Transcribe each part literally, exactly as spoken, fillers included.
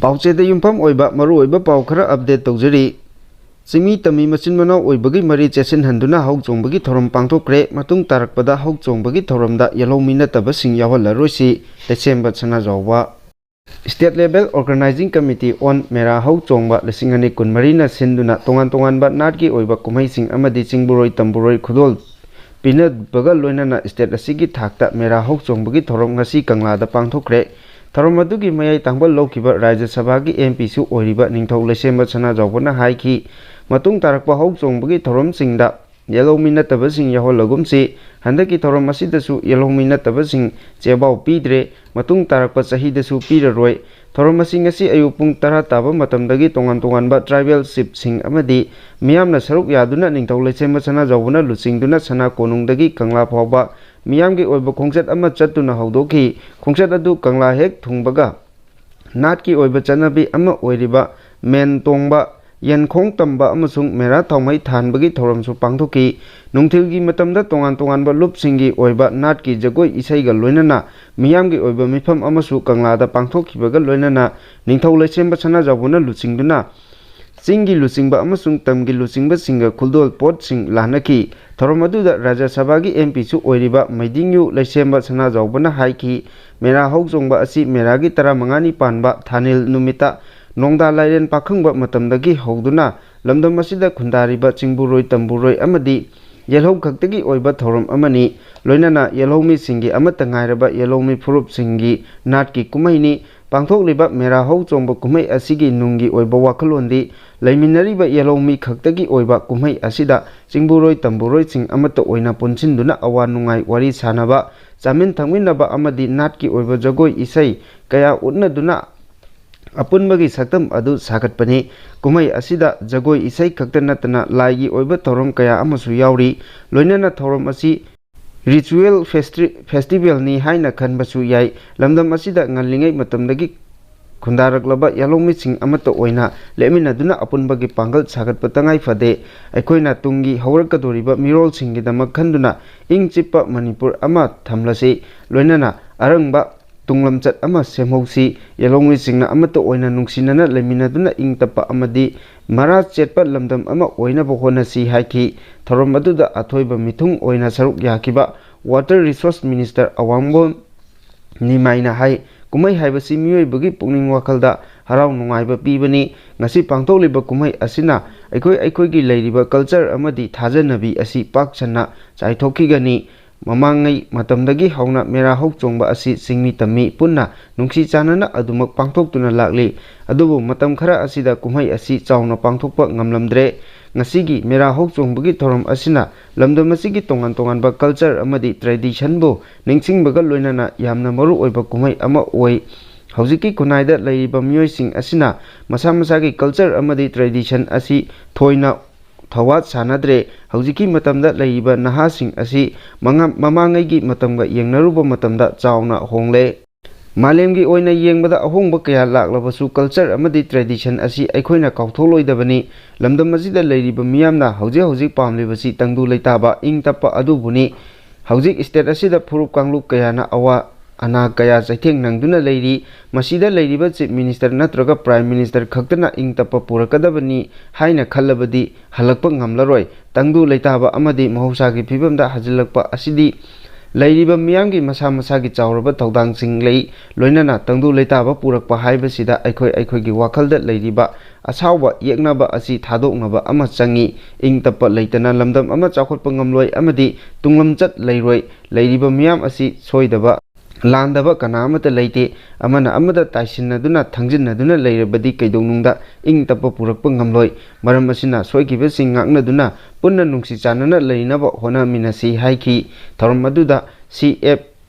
ꯄꯥꯎꯆꯦꯗ ꯌꯨꯝꯐꯝ ꯑꯣꯏꯕ ꯃꯔꯨꯑꯣꯏꯕ ꯄꯥꯎ ꯈꯔ ꯑꯞꯗꯦꯠ ꯇꯧꯖꯔꯤ꯫ ꯆꯤꯡꯃꯤ ꯇꯝꯃꯤ ꯃꯆꯤꯟ ꯃꯅꯥꯎ ꯑꯣꯏꯕꯒꯤ ꯃꯔꯤ ꯆꯦꯠꯁꯤꯟꯍꯟꯗꯨꯅ ꯍꯧ ꯆꯣꯡꯕꯒꯤ ꯊꯧꯔꯝ ꯄꯥꯡꯊꯣꯛꯈ꯭ꯔꯦ꯫ ꯃꯇꯨꯡ ꯇꯥꯔꯛꯄꯗ ꯍꯧ ꯆꯣꯡꯕꯒꯤ ꯊꯧꯔꯝꯗ ꯌꯦꯜꯍꯧꯃꯤ ꯅꯠꯇꯕꯁꯤꯡ ꯌꯥꯎꯍꯜꯂꯔꯣꯏꯁꯤ, ꯂꯩꯁꯦꯝꯕ ꯁꯅꯥꯖꯥꯎꯕ꯫ State Level Organizing Committee on ꯃꯦꯔꯥ ꯍꯧ ꯆꯣꯡꯕ ꯂꯤꯁꯤꯡ ꯑꯅꯤ ꯀꯨꯟꯃꯔꯤꯅ ꯁꯤꯟꯗꯨꯅ ꯇꯣꯉꯥꯟ ꯇꯣꯉꯥꯟꯕ ꯅꯥꯠꯀꯤ ꯑꯣꯏꯕ ꯀꯨꯝꯍꯩꯁꯤꯡ ꯑꯃꯗꯤ ꯆꯤꯡꯕꯨꯔꯣꯏ ꯇꯝꯕꯨꯔꯣꯏ ꯈꯨꯗꯣꯜ ꯄꯤꯅꯕꯒ ꯂꯣꯏꯅꯅ state ꯑꯁꯤꯒꯤ ꯊꯥꯛꯇ ꯃꯦꯔꯥ ꯍꯧ ꯆꯣꯡꯕꯒꯤ ꯊꯧꯔꯝ ꯉꯁꯤ ꯀꯪꯂꯥꯗ ꯄꯥꯡꯊꯣꯛꯈ꯭ꯔꯦ꯫ ꯊꯧꯔꯝ ꯑꯗꯨꯒꯤ ꯃꯌꯥꯏ ꯊꯥꯡꯕ ꯂꯧꯈꯤꯕ ꯔꯥꯖ꯭ꯌ ꯁꯚꯥꯒꯤ M Pꯁꯨ ꯑꯣꯏꯔꯤꯕ ꯅꯤꯡꯊꯧ ꯂꯩꯁꯦꯝꯕ ꯁꯅꯥꯖꯥꯎꯕꯅ ꯍꯥꯏꯈꯤ, ꯃꯇꯨꯡ ꯇꯥꯔꯛꯄ ꯍꯧ ꯆꯣꯡꯕꯒꯤ ꯊꯧꯔꯝꯁꯤꯡꯗ ꯌꯦꯜꯍꯧꯃꯤ ꯅꯠꯇꯕꯁꯤꯡ ꯌꯥꯎꯍꯜꯂꯒꯨꯝꯁꯤ꯫ ꯍꯟꯗꯛꯀꯤ ꯊꯧꯔꯝ ꯑꯁꯤꯗꯁꯨ ꯌꯦꯜꯍꯧꯃꯤ ꯅꯠꯇꯕꯁꯤꯡ ꯆꯦꯕꯥꯎ ꯄꯤꯗ꯭ꯔꯦ, ꯃꯇꯨꯡ ꯇꯥꯔꯛꯄ ꯆꯍꯤꯗꯁꯨ ꯄꯤꯔꯔꯣꯏ꯫ ꯊꯧꯔꯝ ꯑꯁꯤ ꯉꯁꯤ ꯑꯌꯨꯛ ꯄꯨꯡ ꯇꯔꯥ ꯇꯥꯕ ꯃꯇꯝꯗꯒꯤ ꯇꯣꯉꯥꯟ ꯇꯣꯉꯥꯟꯕ tribal chiefꯁꯤꯡ ꯑꯃꯗꯤ ꯃꯤꯌꯥꯝꯅ ꯁꯔꯨꯛ ꯌꯥꯗꯨꯅ ꯅꯤꯡꯊꯧ ꯂꯩꯁꯦꯝꯕ ꯁꯅꯥꯖꯥꯎꯕꯅ ꯂꯨꯆꯤꯡꯗꯨꯅ ꯁꯅꯥ ꯀꯣꯅꯨꯡꯗꯒꯤ ꯀꯪꯂꯥ ꯐꯥꯎꯕ ꯃꯤꯌꯥꯝꯒꯤ ꯑꯣꯏꯕ ꯈꯣꯡꯆꯠ ꯑꯃ ꯆꯠꯇꯨꯅ ꯍꯧꯗꯣꯛꯈꯤ꯫ ꯈꯣꯡꯆꯠ ꯑꯗꯨ ꯀꯪꯂꯥ ꯍꯦꯛ ꯊꯨꯡꯕꯒ ꯅꯥꯠꯀꯤ ꯑꯣꯏꯕ ꯆꯠꯅꯕꯤ ꯑꯃ ꯑꯣꯏꯔꯤꯕ ꯃꯦꯟ ꯇꯣꯡꯕ, ꯌꯦꯟꯈꯣꯡ ꯇꯝꯕ ꯑꯃꯁꯨꯡ ꯃꯦꯔꯥ ꯊꯥꯎꯃꯩ ꯊꯥꯟꯕꯒꯤ ꯊꯧꯔꯝꯁꯨ ꯄꯥꯡꯊꯣꯛꯈꯤ꯫ ꯅꯨꯡꯊꯤꯜꯒꯤ ꯃꯇꯝꯗ ꯇꯣꯉꯥꯟ ꯇꯣꯉꯥꯟꯕ ꯂꯨꯞꯁꯤꯡꯒꯤ ꯑꯣꯏꯕ ꯅꯥꯠꯀꯤ ꯖꯒꯣꯏ ꯏꯁꯩꯒ ꯂꯣꯏꯅꯅ ꯃꯤꯌꯥꯝꯒꯤ ꯑꯣꯏꯕ ꯃꯤꯐꯝ ꯑꯃꯁꯨ ꯀꯪꯂꯥꯗ ꯄꯥꯡꯊꯣꯛꯈꯤꯕꯒ ꯂꯣꯏꯅꯅ ꯅꯤꯡꯊꯧ ꯂꯩꯁꯦꯝꯕ ꯁꯅꯥꯖꯥꯎꯕꯅ ꯂꯨꯆꯤꯡꯗꯨꯅ ꯆꯤꯡꯒꯤ ꯂꯨꯆꯤꯡꯕ ꯑꯃꯁꯨꯡ ꯇꯝꯒꯤ ꯂꯨꯆꯤꯡꯕꯁꯤꯡꯒ ꯈꯨꯗꯣꯜ ꯄꯣꯠꯁꯤꯡ ꯂꯥꯟꯅꯈꯤ꯫ ꯊꯧꯔꯝ ꯑꯗꯨꯗ ꯔꯥꯖ꯭ꯌ ꯁꯚꯥꯒꯤ M Pꯁꯨ ꯑꯣꯏꯔꯤꯕ ꯃꯩꯗꯤꯡꯌꯨ ꯂꯩꯁꯦꯝꯕ ꯁꯅꯥꯖꯥꯎꯕꯅ ꯍꯥꯏꯈꯤ, ꯃꯦꯔꯥ ꯍꯧ ꯆꯣꯡꯕ ꯑꯁꯤ ꯃꯦꯔꯥꯒꯤ ꯇꯔꯥꯃꯉꯥꯅꯤ ꯄꯥꯟꯕ ꯊꯥꯅꯤꯜ ꯅꯨꯃꯤꯠꯇ ꯅꯣꯡꯗꯥ ꯂꯥꯏꯔꯦꯟ ꯄꯥꯈꯪꯕ ꯃꯇꯝꯗꯒꯤ ꯍꯧꯗꯨꯅ ꯂꯝꯗꯝ ꯑꯁꯤꯗ ꯈꯨꯟꯗꯥꯔꯤꯕ ꯆꯤꯡꯕꯨꯔꯣꯏ ꯇꯝꯕꯨꯔꯣꯏ ꯑꯃꯗꯤ ꯌꯦꯜꯍꯧ ꯈꯛꯇꯒꯤ ꯑꯣꯏꯕ ꯊꯧꯔꯝ ꯑꯃꯅꯤ꯫ ꯂꯣꯏꯅꯅ ꯌꯦꯜꯍꯧꯃꯤꯁꯤꯡꯒꯤ ꯑꯃꯠꯇ ꯉꯥꯏꯔꯕ ꯌꯦꯜꯍꯧꯃꯤ ꯐꯨꯔꯨꯞꯁꯤꯡꯒꯤ ꯅꯥꯠꯀꯤ ꯀꯨꯝꯍꯩꯅꯤ꯫ ꯄꯥꯡꯊꯣꯛꯂꯤꯕ ꯃꯦꯔꯥ ꯍꯧ ꯆꯣꯡꯕ ꯀꯨꯝꯍꯩ ꯑꯁꯤꯒꯤ ꯅꯨꯡꯒꯤ ꯑꯣꯏꯕ ꯋꯥꯈꯜꯂꯣꯟꯗꯤ ꯂꯩꯃꯤꯟꯅꯔꯤꯕ ꯌꯦꯜꯍꯧꯃꯤ ꯈꯛꯇꯒꯤ ꯑꯣꯏꯕ ꯀꯨꯝꯍꯩ ꯑꯁꯤꯗ ꯆꯤꯡꯕꯨꯔꯣꯏ ꯇꯝꯕꯨꯔꯣꯏꯁꯤꯡ ꯑꯃꯠꯇ ꯑꯣꯏꯅ ꯄꯨꯟꯁꯤꯟꯗꯨꯅ ꯑꯋꯥ ꯅꯨꯡꯉꯥꯏ ꯋꯥꯔꯤ ꯁꯥꯅꯕ, ꯆꯥꯃꯤꯟ ꯊꯛꯃꯤꯟꯅꯕ ꯑꯃꯗꯤ ꯅꯥꯠꯀꯤ ꯑꯣꯏꯕ ꯖꯒꯣꯏ ꯏꯁꯩ ꯀꯌꯥ ꯎꯠꯅꯗꯨꯅ ꯑꯄꯨꯟꯕꯒꯤ ꯁꯛꯇꯝ ꯑꯗꯨ ꯁꯥꯒꯠꯄꯅꯤ꯫ ꯀꯨꯝꯍꯩ ꯑꯁꯤꯗ ꯖꯒꯣꯏ ꯏꯁꯩ ꯈꯛꯇ ꯅꯠꯇꯅ ꯂꯥꯏꯒꯤ ꯑꯣꯏꯕ ꯊꯧꯔꯝ ꯀꯌꯥ ꯑꯃꯁꯨ ꯌꯥꯎꯔꯤ꯫ ꯂꯣꯏꯅꯅ ꯊꯧꯔꯝ ꯑꯁꯤ ritual festi-, festivalꯅꯤ ꯍꯥꯏꯅ ꯈꯟꯕꯁꯨ ꯌꯥꯏ꯫ ꯂꯝꯗꯝ ꯑꯁꯤꯗ ꯉꯜꯂꯤꯉꯩ ꯃꯇꯝꯗꯒꯤ ꯈꯨꯟꯗꯥꯔꯛꯂꯕ ꯌꯦꯜꯍꯧꯃꯤꯁꯤꯡ ꯑꯃꯠꯇ ꯑꯣꯏꯅ ꯂꯦꯞꯃꯤꯟꯅꯗꯨꯅ ꯑꯄꯨꯟꯕꯒꯤ ꯄꯥꯡꯒꯜ ꯁꯥꯒꯠꯄ ꯇꯉꯥꯏ ꯐꯗꯦ꯫ ꯑꯩꯈꯣꯏꯅ ꯇꯨꯡꯒꯤ ꯍꯧꯔꯛꯀꯗꯧꯔꯤꯕ ꯃꯤꯔꯣꯜꯁꯤꯡꯒꯤꯗꯃꯛ ꯈꯟꯗꯨꯅ ꯏꯪ ꯆꯤꯞꯄ ꯃꯅꯤꯄꯨꯔ ꯑꯃ ꯊꯝꯂꯁꯤ꯫ ꯂꯣꯏꯅꯅ ꯑꯔꯪꯕ ꯇꯨꯡꯂꯝꯆꯠ ꯑꯃ ꯁꯦꯝꯍꯧꯁꯤ꯫ ꯌꯦꯜꯍꯧꯃꯤꯁꯤꯡꯅ ꯑꯃꯠꯇ ꯑꯣꯏꯅ ꯅꯨꯡꯁꯤꯅꯅ ꯂꯩꯃꯤꯟꯅꯗꯨꯅ ꯏꯪ ꯇꯞꯄ ꯑꯃꯗꯤ ꯃꯔꯥ ꯆꯦꯠꯄ ꯂꯝꯗꯝ ꯑꯃ ꯑꯣꯏꯅꯕ ꯍꯣꯠꯅꯁꯤ ꯍꯥꯏꯈꯤ꯫ ꯊꯧꯔꯝ ꯑꯗꯨꯗ ꯑꯊꯣꯏꯕ ꯃꯤꯊꯨꯡ ꯑꯣꯏꯅ ꯁꯔꯨꯛ ꯌꯥꯈꯤꯕ Water Resource Minister ꯑꯋꯥꯡꯕꯝ ꯅꯤꯃꯥꯏꯅ ꯍꯥꯏ, ꯀꯨꯝꯍꯩ ꯍꯥꯏꯕꯁꯤ ꯃꯤꯑꯣꯏꯕꯒꯤ ꯄꯨꯛꯅꯤꯡ ꯋꯥꯈꯜꯗ ꯍꯔꯥꯎ ꯅꯨꯡꯉꯥꯏꯕ ꯄꯤꯕꯅꯤ꯫ ꯉꯁꯤ ꯄꯥꯡꯊꯣꯛꯂꯤꯕ ꯀꯨꯝꯍꯩ ꯑꯁꯤꯅ ꯑꯩꯈꯣꯏ ꯑꯩꯈꯣꯏꯒꯤ ꯂꯩꯔꯤꯕ culture ꯑꯃꯗꯤ ꯊꯥꯖꯅꯕꯤ ꯑꯁꯤ ꯄꯥꯛ ꯁꯟꯅ ꯆꯥꯏꯊꯣꯛꯈꯤꯒꯅꯤ꯫ ꯃꯃꯥꯡꯉꯩ ꯃꯇꯝꯗꯒꯤ ꯍꯧꯅ ꯃꯦꯔꯥ ꯍꯧ ꯆꯣꯡꯕ ꯑꯁꯤ ꯆꯤꯡꯃꯤ ꯇꯝꯃꯤ ꯄꯨꯟꯅ ꯅꯨꯡꯁꯤ ꯆꯥꯟꯅꯅ ꯑꯗꯨꯃꯛ ꯄꯥꯡꯊꯣꯛꯇꯨꯅ ꯂꯥꯛꯂꯤ꯫ ꯑꯗꯨꯕꯨ ꯃꯇꯝ ꯈꯔ ꯑꯁꯤꯗ ꯀꯨꯝꯍꯩ ꯑꯁꯤ ꯆꯥꯎꯅ ꯄꯥꯡꯊꯣꯛꯄ ꯉꯝꯂꯝꯗ꯭ꯔꯦ꯫ ꯉꯁꯤꯒꯤ ꯃꯦꯔꯥ ꯍꯧ ꯆꯣꯡꯕꯒꯤ ꯊꯧꯔꯝ ꯑꯁꯤꯅ ꯂꯝꯗꯝ ꯑꯁꯤꯒꯤ ꯇꯣꯉꯥꯟ ꯇꯣꯉꯥꯟꯕ culture ꯑꯃꯗꯤ traditionꯕꯨ ꯅꯤꯡꯁꯤꯡꯕꯒ ꯂꯣꯏꯅꯅ ꯌꯥꯝꯅ ꯃꯔꯨ ꯑꯣꯏꯕ ꯀꯨꯝꯍꯩ ꯑꯃ ꯑꯣꯏ꯫ ꯍꯧꯖꯤꯛꯀꯤ ꯈꯨꯟꯅꯥꯏꯗ ꯂꯩꯔꯤꯕ ꯃꯤꯑꯣꯏꯁꯤꯡ ꯑꯁꯤꯅ ꯃꯁꯥ ꯃꯁꯥꯒꯤ culture ꯑꯃꯗꯤ tradition ꯑꯁꯤ ꯊꯣꯏꯅ ꯊꯧꯋꯥ ꯁꯥꯅꯗ꯭ꯔꯦ꯫ ꯍꯧꯖꯤꯛꯀꯤ ꯃꯇꯝꯗ ꯂꯩꯔꯤꯕ ꯅꯍꯥꯁꯤꯡ ꯑꯁꯤ ꯃꯉꯥ-, ꯃꯃꯥꯡꯉꯩꯒꯤ ꯃꯇꯝꯒ ꯌꯦꯡꯅꯔꯨꯕ ꯃꯇꯝꯗ ꯆꯥꯎꯅ ꯍꯣꯡꯂꯦ꯫ ꯃꯥꯂꯦꯝꯒꯤ ꯑꯣꯏꯅ ꯌꯦꯡꯕꯗ ꯑꯍꯣꯡꯕ ꯀꯌꯥ ꯂꯥꯛꯂꯕꯁꯨ culture ꯑꯃꯗꯤ tradition ꯑꯁꯤ ꯑꯩꯈꯣꯏꯅ ꯀꯥꯎꯊꯣꯛꯂꯣꯏꯗꯕꯅꯤ꯫ ꯂꯝꯗꯝ ꯑꯁꯤꯗ ꯂꯩꯔꯤꯕ ꯃꯤꯌꯥꯝꯅ ꯍꯧꯖꯤꯛ ꯍꯧꯖꯤꯛ ꯄꯥꯝꯂꯤꯕꯁꯤ ꯇꯪꯗꯨ ꯂꯩꯇꯥꯕ, ꯏꯪ ꯇꯞꯄ ꯑꯗꯨꯕꯨꯅꯤ꯫ ꯍꯧꯖꯤꯛ state ꯑꯁꯤꯗ ꯐꯨꯔꯨꯞ ꯀꯥꯡꯂꯨꯞ ꯀꯌꯥꯅ ꯑꯋꯥ ꯑꯅꯥ ꯀꯌꯥ ꯆꯩꯊꯦꯡ ꯅꯪꯗꯨꯅ ꯂꯩꯔꯤ꯫ ꯃꯁꯤꯗ ꯂꯩꯔꯤꯕ Chief Minister ꯅꯠꯇ꯭ꯔꯒ Prime Minister ꯈꯛꯇꯅ ꯏꯪ ꯇꯞꯄ ꯄꯨꯔꯛꯀꯗꯕꯅꯤ ꯍꯥꯏꯅ ꯈꯜꯂꯕꯗꯤ ꯍꯜꯂꯛꯄ ꯉꯝꯂꯔꯣꯏ꯫ ꯇꯪꯗꯨ ꯂꯩꯇꯥꯕ ꯑꯃꯗꯤ ꯃꯍꯧꯁꯥꯒꯤ ꯐꯤꯕꯝꯗ ꯍꯟꯖꯤꯜꯂꯛꯄ ꯑꯁꯤꯗꯤ ꯂꯩꯔꯤꯕ ꯃꯤꯌꯥꯝꯒꯤ ꯃꯁꯥ ꯃꯁꯥꯒꯤ ꯆꯥꯎꯔꯕ ꯊꯧꯗꯥꯡꯁꯤꯡ ꯂꯩ꯫ ꯂꯣꯏꯅꯅ ꯇꯪꯗꯨ ꯂꯩꯇꯥꯕ ꯄꯨꯔꯛꯄ ꯍꯥꯏꯕꯁꯤꯗ ꯑꯩꯈꯣꯏ ꯑꯩꯈꯣꯏꯒꯤ ꯋꯥꯈꯜꯗ ꯂꯩꯔꯤꯕ ꯑꯁꯥꯎꯕ ꯌꯦꯛꯅꯕ ꯑꯁꯤ ꯊꯥꯗꯣꯛꯅꯕ ꯑꯃ ꯆꯪꯏ꯫ ꯏꯪ ꯇꯞꯄ ꯂꯩꯇꯅ ꯂꯝꯗꯝ ꯑꯃ ꯆꯥꯎꯈꯠꯄ ꯉꯝꯂꯣꯏ ꯑꯃꯗꯤ ꯇꯨꯡꯂꯝꯆꯠ ꯂꯩꯔꯣꯏ꯫ ꯂꯩꯔꯤꯕ ꯃꯤꯌꯥꯝ ꯑꯁꯤ ꯁꯣꯏꯗꯕ ꯂꯥꯟꯗꯕ ꯀꯅꯥ ꯑꯃꯠꯇ ꯂꯩꯇꯦ꯫ ꯑꯃꯅ ꯑꯃꯗ ꯇꯥꯏꯁꯤꯟꯅꯗꯨꯅ ꯊꯥꯡꯖꯤꯟꯅꯗꯨꯅ ꯂꯩꯔꯕꯗꯤ ꯀꯩꯗꯧꯅꯨꯡꯗ ꯏꯪ ꯇꯞꯄ ꯄꯨꯔꯛꯄ ꯉꯝꯂꯣꯏ꯫ ꯃꯔꯝ ꯑꯁꯤꯅ ꯁꯣꯏꯈꯤꯕꯁꯤꯡ ꯉꯥꯛꯅꯗꯨꯅ ꯄꯨꯟꯅ ꯅꯨꯡꯁꯤ ꯆꯥꯟꯅꯅ ꯂꯩꯅꯕ ꯍꯣꯠꯅꯃꯤꯟꯅꯁꯤ ꯍꯥꯏꯈꯤ꯫ ꯊꯧꯔꯝ ꯑꯗꯨꯗ C F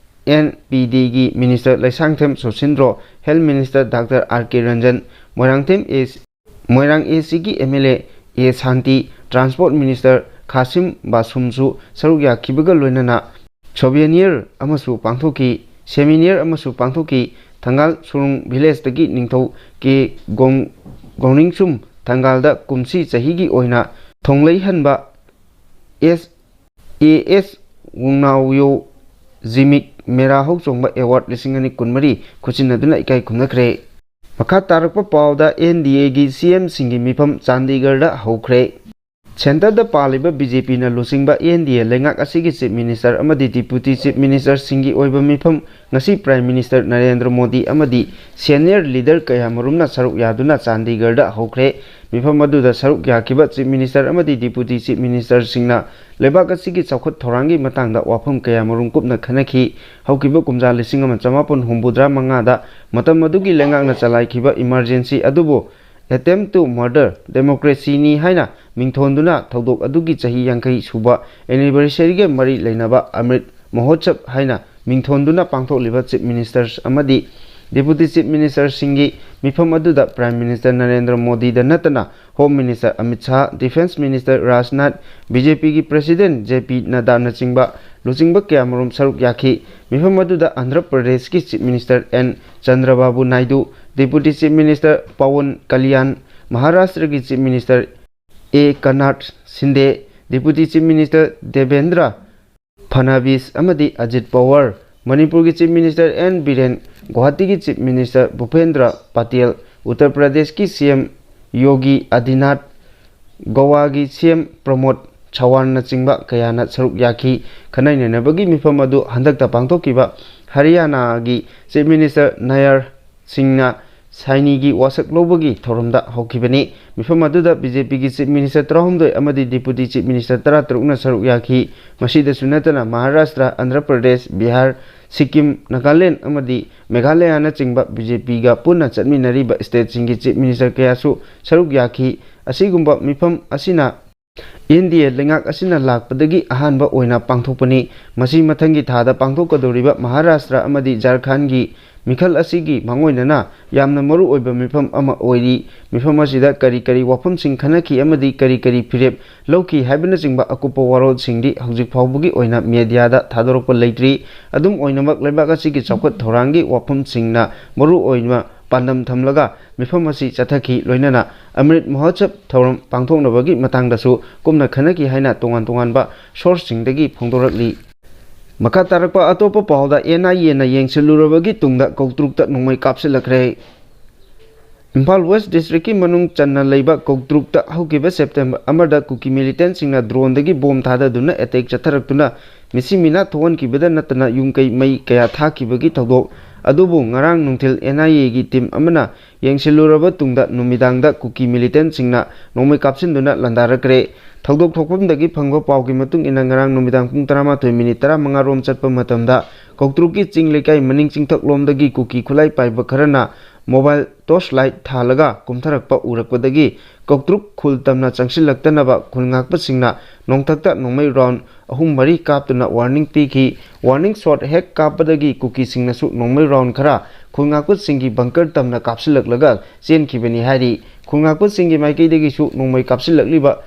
N P Dꯒꯤ Minister Leishangthem ꯁꯣꯁꯤꯟꯗ꯭ꯔꯣ, Health Minister Doctor R K Ranjan, Moirangthem A Moirang A Cꯒꯤ M L A A Shanti, Transport Minister ꯈꯥꯁꯤꯝ ꯕꯥꯁꯨꯝꯁꯨ ꯁꯔꯨꯛ ꯌꯥꯈꯤꯕꯒ ꯂꯣꯏꯅꯅ souvenir ꯑꯃꯁꯨ ꯄꯥꯡꯊꯣꯛꯈꯤ, seminar ꯑꯃꯁꯨ ꯄꯥꯡꯊꯣꯛꯈꯤ꯫ ꯊꯪꯒꯥꯜ ꯁꯨꯔꯨꯡ villageꯇꯒꯤ ꯅꯤꯡꯊꯧ ꯀꯦ ꯒꯣꯡ-, ꯒꯣꯡꯅꯤꯡꯆꯨꯝ ꯊꯪꯒꯥꯜꯗ ꯀꯨꯝꯁꯤ ꯆꯍꯤꯒꯤ ꯑꯣꯏꯅ ꯊꯣꯡꯂꯩꯍꯟꯕ S A S ꯋꯨꯡꯅꯥꯎꯌꯣ ꯖꯤꯃꯤꯛ ꯃꯦꯔꯥ ꯍꯧꯆꯣꯡꯕ ꯑꯦꯋꯥꯔꯗ ꯂꯤꯁꯤꯡ ꯑꯅꯤ ꯀꯨꯟꯃꯔꯤ ꯈꯨꯠꯁꯤꯟꯅꯗꯨꯅ ꯏꯀꯥꯏ ꯈꯨꯝꯅꯈ꯭ꯔꯦ꯫ ꯃꯈꯥ ꯇꯥꯔꯛꯄ ꯄꯥꯎꯗ, ꯑꯦꯟ ꯗꯤ ꯑꯦꯒꯤ ꯁꯤ ꯑꯦꯝꯁꯤꯡꯒꯤ ꯃꯤꯐꯝ ꯆꯥꯟꯗꯤꯒꯔꯗ ꯍꯧꯈ꯭ꯔꯦ꯫ ꯁꯦꯟꯇꯔꯗ ꯄꯥꯜꯂꯤꯕ ꯕꯤ ꯖꯦ ꯄꯤꯅ ꯂꯨꯆꯤꯡꯕ ꯑꯦꯟ ꯗꯤ ꯑꯦ ꯂꯩꯉꯥꯛ ꯑꯁꯤꯒꯤ ꯆꯤꯐ ꯃꯤꯅꯤꯁꯇꯔ ꯑꯃꯗꯤ ꯗꯤꯄꯨꯇꯤ ꯆꯤꯐ ꯃꯤꯅꯤꯁꯇꯔꯁꯤꯡꯒꯤ ꯑꯣꯏꯕ ꯃꯤꯐꯝ ꯉꯁꯤ ꯄ꯭ꯔꯥꯏꯝ ꯃꯤꯅꯤꯁꯇꯔ ꯅꯔꯦꯟꯗ꯭ꯔ ꯃꯣꯗꯤ ꯑꯃꯗꯤ ꯁꯦꯅꯤꯌꯔ ꯂꯤꯗꯔ ꯀꯌꯥ ꯃꯔꯨꯝꯅ ꯁꯔꯨꯛ ꯌꯥꯗꯨꯅ ꯆꯥꯟꯗꯤꯒꯔꯗ ꯍꯧꯈ꯭ꯔꯦ꯫ ꯃꯤꯐꯝ ꯑꯗꯨꯗ ꯁꯔꯨꯛ ꯌꯥꯈꯤꯕ ꯆꯤꯐ ꯃꯤꯅꯤꯁꯇꯔ ꯑꯃꯗꯤ ꯗꯤꯄꯨꯇꯤ ꯆꯤꯐ ꯃꯤꯅꯤꯁꯇꯔꯁꯤꯡꯅ ꯂꯩꯕꯥꯛ ꯑꯁꯤꯒꯤ ꯆꯥꯎꯈꯠ ꯊꯧꯔꯥꯡꯒꯤ ꯃꯇꯥꯡꯗ ꯋꯥꯐꯝ ꯀꯌꯥ ꯃꯔꯨꯝ ꯀꯨꯞꯅ ꯈꯟꯅꯈꯤ꯫ ꯍꯧꯈꯤꯕ ꯀꯨꯝꯖꯥ ꯂꯤꯁꯤꯡ ꯑꯃ ꯆꯃꯥꯄꯟ ꯍꯨꯝꯐꯨꯇꯔꯥ ꯃꯉꯥꯗ ꯃꯇꯝ ꯑꯗꯨꯒꯤ ꯂꯩꯉꯥꯛꯅ ꯆꯂꯥꯏꯈꯤꯕ ꯏꯃꯥꯔꯖꯦꯟꯁꯤ ꯑꯗꯨꯕꯨ "Attempt to Murder Democracy"ꯅꯤ ꯍꯥꯏꯅ ꯃꯤꯡꯊꯣꯟꯗꯨꯅ ꯊꯧꯗꯣꯛ ꯑꯗꯨꯒꯤ ꯆꯍꯤ ꯌꯥꯡꯈꯩ ꯁꯨꯕ ꯑꯦꯅꯤꯚꯔꯁꯔꯤꯒ ꯃꯔꯤ ꯂꯩꯅꯕ ꯑꯃ꯭ꯔꯤꯠ ꯃꯍꯣꯠꯁꯕ ꯍꯥꯏꯅ ꯃꯤꯡꯊꯣꯟꯗꯨꯅ ꯄꯥꯡꯊꯣꯛꯂꯤꯕ ꯆꯤꯐ ꯃꯤꯅꯤꯁꯇꯔꯁ ꯑꯃꯗꯤ ꯗꯤꯄꯨꯇꯤ ꯆꯤꯐ ꯃꯤꯅꯤꯁꯇꯔꯁꯤꯡꯒꯤ ꯃꯤꯐꯝ ꯑꯗꯨꯗ ꯄ꯭ꯔꯥꯏꯝ ꯃꯤꯅꯤꯁꯇꯔ ꯅꯔꯦꯟꯗ꯭ꯔ ꯃꯣꯗꯤꯗ ꯅꯠꯇꯅ home minister Amit Shah, defence minister Rajnath, B J ꯄꯤꯒꯤ ꯄ꯭ꯔꯦꯁꯤꯗꯦꯟꯠ ꯖꯦ ꯄꯤ ꯅꯗ꯭ꯗꯥꯅꯆꯤꯡꯕ ꯂꯨꯆꯤꯡꯕ ꯀꯌꯥꯃꯔꯨꯝ ꯁꯔꯨꯛ ꯌꯥꯈꯤ꯫ ꯃꯤꯐꯝ ꯑꯗꯨꯗ ꯑꯟꯙ꯭ꯔ ꯄ꯭ꯔꯗꯦꯁꯀꯤ chief minister N Chandrababu Naidu, deputy chief minister Pawan Kalyan, ꯃꯍꯥꯔꯥꯁꯇ꯭ꯔꯒꯤ chief minister Eknath Shinde, deputy chief minister Devendra Fadnavis ꯑꯃꯗꯤ ꯑꯖꯤꯠ ꯄꯋꯥꯔ, ꯃꯅꯤꯄꯨꯔꯒꯤ chief minister N Biren, ꯒꯨꯋꯥꯍꯥꯇꯤꯒꯤ chief minister ꯚꯨꯄꯦꯟꯗ꯭ꯔ Patel, Uttar ꯄ꯭ꯔꯗꯦꯁꯀꯤ ꯁꯤ ꯑꯦꯝ ꯌꯣꯒꯤ ꯑꯗꯤꯅꯥꯊ, ꯒꯣꯋꯥꯒꯤ ꯁꯤ ꯑꯦꯝ ꯄ꯭ꯔꯃꯣꯗ ꯁꯋꯥꯟꯅꯆꯤꯡꯕ ꯀꯌꯥꯅ ꯁꯔꯨꯛ ꯌꯥꯈꯤ꯫ ꯈꯟꯅ ꯅꯩꯅꯕꯒꯤ ꯃꯤꯐꯝ ꯑꯗꯨ ꯍꯟꯗꯛꯇ ꯄꯥꯡꯊꯣꯛꯈꯤꯕ ꯍꯔꯤꯌꯥꯅꯥꯒꯤ ꯆꯤꯐ ꯃꯤꯅꯤꯁꯇꯔ ꯅꯌꯥꯔ ꯁꯤꯡꯅ ꯁꯥꯏꯅꯤꯒꯤ ꯋꯥꯁꯛ ꯂꯧꯕꯒꯤ ꯊꯧꯔꯝꯗ ꯍꯧꯈꯤꯕꯅꯤ꯫ ꯃꯤꯐꯝ ꯑꯗꯨꯗ ꯕꯤ ꯖꯦ ꯄꯤꯒꯤ ꯆꯤꯐ ꯃꯤꯅꯤꯁꯇꯔ ꯇꯔꯥꯍꯨꯝꯗꯣꯏ ꯑꯃꯗꯤ ꯗꯤꯄꯨꯇꯤ ꯆꯤꯐ ꯃꯤꯅꯤꯁꯇꯔ ꯇꯔꯥꯇꯔꯨꯛꯅ ꯁꯔꯨꯛ ꯌꯥꯈꯤ꯫ ꯃꯁꯤꯗꯁꯨ ꯅꯠꯇꯅ ꯃꯍꯥꯔꯥꯁꯇ꯭ꯔ, ꯑꯟꯙ꯭ꯔ ꯄ꯭ꯔꯗꯦꯁ, ꯕꯤꯍꯥꯔ, ꯁꯤꯛꯀꯤꯝ, ꯅꯥꯒꯥꯂꯦꯟꯗ ꯑꯃꯗꯤ ꯃꯦꯘꯥꯂꯌꯥꯅꯆꯤꯡꯕ ꯕꯤ ꯖꯦ ꯄꯤꯒ ꯄꯨꯟꯅ ꯆꯠꯃꯤꯟꯅꯔꯤꯕ ꯁ꯭ꯇꯦꯠꯁꯤꯡꯒꯤ ꯆꯤꯐ ꯃꯤꯅꯤꯁꯇꯔ ꯀꯌꯥꯁꯨ ꯁꯔꯨꯛ ꯌꯥꯈꯤ꯫ ꯑꯁꯤꯒꯨꯝꯕ ꯃꯤꯐꯝ ꯑꯁꯤꯅ ꯑꯦꯟ ꯗꯤ ꯑꯦ ꯂꯩꯉꯥꯛ ꯑꯁꯤꯅ ꯂꯥꯛꯄꯗꯒꯤ ꯑꯍꯥꯟꯕ ꯑꯣꯏꯅ ꯄꯥꯡꯊꯣꯛꯄꯅꯤ꯫ ꯃꯁꯤ ꯃꯊꯪꯒꯤ ꯊꯥꯗ ꯄꯥꯡꯊꯣꯛꯀꯗꯧꯔꯤꯕ ꯃꯍꯥꯔꯥꯁꯇ꯭ꯔ ꯑꯃꯗꯤ ꯖꯥꯔꯈꯟꯒꯤ ꯃꯤꯈꯜ ꯑꯁꯤꯒꯤ ꯃꯥꯡꯑꯣꯏꯅꯅ ꯌꯥꯝꯅ ꯃꯔꯨ ꯑꯣꯏꯕ ꯃꯤꯐꯝ ꯑꯃ ꯑꯣꯏꯔꯤ꯫ ꯃꯤꯐꯝ ꯑꯁꯤꯗ ꯀꯔꯤ ꯀꯔꯤ ꯋꯥꯐꯝꯁꯤꯡ ꯈꯟꯅꯈꯤ ꯑꯃꯗꯤ ꯀꯔꯤ ꯀꯔꯤ ꯐꯤꯔꯦꯞ ꯂꯧꯈꯤ ꯍꯥꯏꯕꯅꯆꯤꯡꯕ ꯑꯀꯨꯞꯄ ꯋꯥꯔꯣꯜꯁꯤꯡꯗꯤ ꯍꯧꯖꯤꯛ ꯐꯥꯎꯕꯒꯤ ꯑꯣꯏꯅ ꯃꯦꯗꯤꯌꯥꯗ ꯊꯥꯗꯣꯔꯛꯄ ꯂꯩꯇ꯭ꯔꯤ꯫ ꯑꯗꯨꯝ ꯑꯣꯏꯅꯃꯛ, ꯂꯩꯕꯥꯛ ꯑꯁꯤꯒꯤ ꯆꯥꯎꯈꯠ ꯊꯧꯔꯥꯡꯒꯤ ꯋꯥꯐꯝꯁꯤꯡꯅ ꯃꯔꯨ ꯑꯣꯏꯕ ꯄꯥꯟꯗꯝ ꯊꯝꯂꯒ ꯃꯤꯐꯝ ꯑꯁꯤ ꯆꯠꯊꯈꯤ꯫ ꯂꯣꯏꯅꯅ ꯑꯃ꯭ꯔꯤꯠ ꯃꯍꯣꯠꯁꯕ ꯊꯧꯔꯝ ꯄꯥꯡꯊꯣꯛꯅꯕꯒꯤ ꯃꯇꯥꯡꯗꯁꯨ ꯀꯨꯞꯅ ꯈꯟꯅꯈꯤ ꯍꯥꯏꯅ ꯇꯣꯉꯥꯟ ꯇꯣꯉꯥꯟꯕ ꯁꯣꯔꯁꯁꯤꯡꯗꯒꯤ ꯐꯣꯡꯗꯣꯔꯛꯂꯤ꯫ ꯃꯈꯥ ꯇꯥꯔꯛꯄ ꯑꯇꯣꯞꯄ ꯄꯥꯎꯗ, ꯑꯦꯟ ꯑꯥꯏ ꯑꯦꯅ ꯌꯦꯡꯁꯤꯜꯂꯨꯔꯕꯒꯤ ꯇꯨꯡꯗ ꯀꯧꯇ꯭ꯔꯨꯛꯇ ꯅꯣꯡꯃꯩ ꯀꯥꯞꯁꯤꯜꯂꯛꯈ꯭ꯔꯦ꯫ ꯏꯝꯐꯥꯜ ꯋꯦꯁ ꯗꯤꯁꯇ꯭ꯔꯤꯛꯀꯤ ꯃꯅꯨꯡ ꯆꯟꯅ ꯂꯩꯕ ꯀꯧꯇ꯭ꯔꯨꯛꯇ ꯍꯧꯈꯤꯕ ꯁꯦꯞꯇꯦꯝꯕꯔ ꯑꯃꯗ ꯀꯨꯀꯤ ꯃꯤꯂꯤꯇꯦꯟꯁꯤꯡꯅ ꯗ꯭ꯔꯣꯟꯗꯒꯤ ꯕꯣꯝ ꯊꯥꯗꯗꯨꯅ ꯑꯦꯇꯦꯛ ꯆꯠꯊꯔꯛꯇꯨꯅ ꯃꯤꯁꯤ ꯃꯤꯅꯥ ꯊꯣꯛꯍꯟꯈꯤꯕꯗ ꯅꯠꯇꯅ ꯌꯨꯝ ꯀꯩ ꯃꯩ ꯀꯌꯥ ꯊꯥꯈꯤꯕꯒꯤ ꯊꯧꯗꯣꯛ ꯑꯗꯨꯕꯨ ꯉꯔꯥꯡ ꯅꯨꯡꯊꯤꯜ ꯑꯦꯟ ꯑꯥꯏ ꯑꯦꯒꯤ ꯇꯤꯝ ꯑꯃꯅ ꯌꯦꯡꯁꯤꯜꯂꯨꯔꯕ ꯇꯨꯡꯗ ꯅꯨꯃꯤꯗꯥꯡꯗ ꯀꯨꯀꯤ ꯃꯤꯂꯤꯇꯦꯟꯁꯤꯡꯅ ꯅꯣꯡꯃꯩ ꯀꯥꯞꯁꯤꯟꯗꯨꯅ ꯂꯥꯟꯗꯥꯔꯛꯈ꯭ꯔꯦ꯫ ꯊꯧꯗꯣꯛ ꯊꯣꯛꯐꯝꯗꯒꯤ ꯐꯪꯕ ꯄꯥꯎꯒꯤ ꯃꯇꯨꯡ ꯏꯟꯅ ꯉꯔꯥꯡ ꯅꯨꯃꯤꯗꯥꯡ ꯄꯨꯡ ꯇꯔꯥꯃꯥꯊꯣꯏ ꯃꯤꯅꯤꯠ ꯇꯔꯥꯃꯉꯥ ꯔꯣꯝ ꯆꯠꯄ ꯃꯇꯝꯗ ꯀꯧꯇ꯭ꯔꯨꯛꯀꯤ ꯆꯤꯡ ꯂꯩꯀꯥꯏ ꯃꯅꯤꯡ ꯆꯤꯡꯊꯛꯂꯣꯝꯗꯒꯤ ꯀꯨꯀꯤ ꯈꯨꯠꯂꯥꯏ ꯄꯥꯏꯕ ꯈꯔꯅ ꯃꯣꯕꯥꯏꯜ ꯇꯣꯔꯆ ꯂꯥꯏꯠ ꯊꯥꯜꯂꯒ ꯀꯨꯝꯊꯔꯛꯄ ꯎꯔꯛꯄꯗꯒꯤ ꯀꯧꯇ꯭ꯔꯨꯛ ꯈꯨꯜ ꯇꯝꯅ ꯆꯪꯁꯤꯜꯂꯛꯇꯅꯕ ꯈꯨꯜ ꯉꯥꯛꯄꯁꯤꯡꯅ ꯅꯣꯡꯊꯛꯇ ꯅꯣꯡꯃꯩ ꯔꯥꯎꯟ ꯑꯍꯨꯝ ꯃꯔꯤ ꯀꯥꯞꯇꯨꯅ ꯋꯥꯔꯅꯤꯡ ꯄꯤꯈꯤ꯫ ꯋꯥꯔꯅꯤꯡ ꯁꯣꯠ ꯍꯦꯛ ꯀꯥꯞꯄꯗꯒꯤ ꯀꯨꯀꯤꯁꯤꯡꯅꯁꯨ ꯅꯣꯡꯃꯩ ꯔꯥꯎꯟ ꯈꯔ ꯈꯨꯜ ꯉꯥꯛꯄꯁꯤꯡꯒꯤ ꯕꯪꯀꯔ ꯇꯝꯅ ꯀꯥꯞꯁꯤꯜꯂꯛꯂꯒ ꯆꯦꯟꯈꯤꯕꯅꯤ ꯍꯥꯏꯔꯤ꯫ ꯈꯨꯜ ꯉꯥꯛꯄꯁꯤꯡꯒꯤ ꯃꯥꯏꯀꯩꯗꯒꯤꯁꯨ ꯅꯣꯡꯃꯩ ꯀꯥꯞꯁꯤꯜꯂꯛꯂꯤꯕ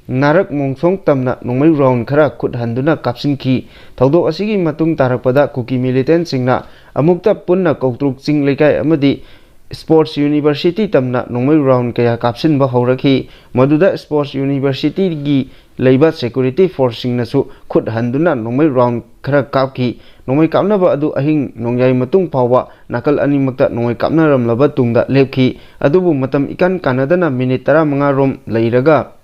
ꯅꯥꯔꯛ ꯃꯣꯡꯁꯣꯡ ꯇꯝꯅ ꯅꯣꯡꯃꯩ ꯔꯥꯎꯟ ꯈꯔ ꯈꯨꯠ ꯍꯟꯗꯨꯅ ꯀꯥꯞꯁꯤꯟꯈꯤ꯫ ꯊꯧꯗꯣꯛ ꯑꯁꯤꯒꯤ ꯃꯇꯨꯡ ꯇꯥꯔꯛꯄꯗ ꯀꯨꯀꯤ ꯃꯤꯂꯤꯇꯦꯟꯁꯤꯡꯅ ꯑꯃꯨꯛꯇ ꯄꯨꯟꯅ ꯀꯧꯇ꯭ꯔꯨꯛ ꯆꯤꯡ ꯂꯩꯀꯥꯏ ꯑꯃꯗꯤ ꯁ꯭ꯄꯣꯔꯠꯁ ꯌꯨꯅꯤꯚꯔꯁꯤꯇꯤ ꯇꯝꯅ ꯅꯣꯡꯃꯩ ꯔꯥꯎꯟ ꯀꯌꯥ ꯀꯥꯞꯁꯤꯟꯕ ꯍꯧꯔꯛꯈꯤ꯫ ꯃꯗꯨꯗ ꯁ꯭ꯄꯣꯔꯠꯁ ꯌꯨꯅꯤꯚꯔꯁꯤꯇꯤꯒꯤ ꯂꯩꯕ ꯁꯦꯀ꯭ꯌꯨꯔꯤꯇꯤ ꯐꯣꯔꯁꯁꯤꯡꯅꯁꯨ ꯈꯨꯠ ꯍꯟꯗꯨꯅ ꯅꯣꯡꯃꯩ ꯔꯥꯎꯟ ꯈꯔ ꯀꯥꯞꯈꯤ꯫ ꯅꯣꯡꯃꯩ ꯀꯥꯞꯅꯕ ꯑꯗꯨ ꯑꯍꯤꯡ ꯅꯣꯡꯌꯥꯏ ꯃꯇꯨꯡ ꯐꯥꯎꯕ ꯅꯥꯀꯜ ꯑꯅꯤꯃꯛꯇ ꯅꯣꯡꯃꯩ ꯀꯥꯞꯅꯔꯝꯂꯕ ꯇꯨꯡꯗ ꯂꯦꯞꯈꯤ꯫ ꯑꯗꯨꯕꯨ ꯃꯇꯝ ꯏꯀꯥꯟ ꯀꯥꯟꯅꯗꯅ ꯃꯤꯅꯤꯠ ꯇꯔꯥꯃꯉꯥ ꯔꯣꯝ ꯂꯩꯔꯒ